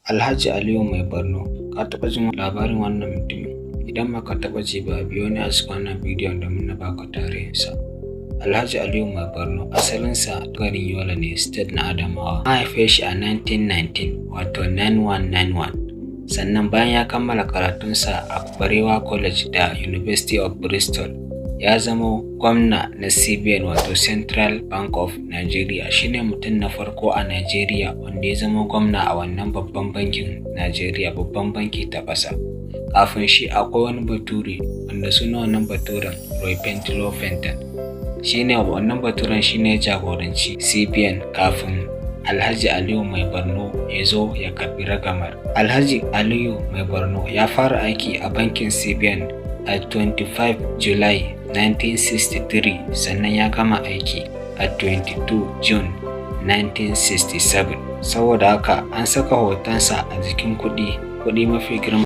Alhaji Aliyu Mai Borno, ka taɓa jin labarin wannan mutumin? Idan ba ka taɓa ji ba, biyo ni a cikin wannan bidiyon domin na baka tarihinsa. Alhaji Aliyu Mai Borno asalinsa garin Yola ne, state na Adamawa. An haife shi a 1919, wato 9191. Sannan bayan ya kammala karatunsa a Barewa College da University of Bristol, ya zama gwamna na CBN, wato Central Bank of Nigeria. Shine mutum na farko a Nigeria wanda ya zama gwamna a wannan babban bankin Nigeria, babban banki ta ƙasa. Kafin shi akwai wani bature wanda sunan wannan baturen Roy Pentilo Fenton. Shine wannan baturen shine ya jagoranci CBN kafin Alhaji Aliyu Mai Borno ya zo ya karɓi ragamar. Alhaji Aliyu Mai Borno ya fara aiki a bankin CBN a 25 July 1963, sannan ya gama aiki a 22 June 1967. Saboda haka an saka hotonsa a jikin kuɗi, kuɗi mafi girma.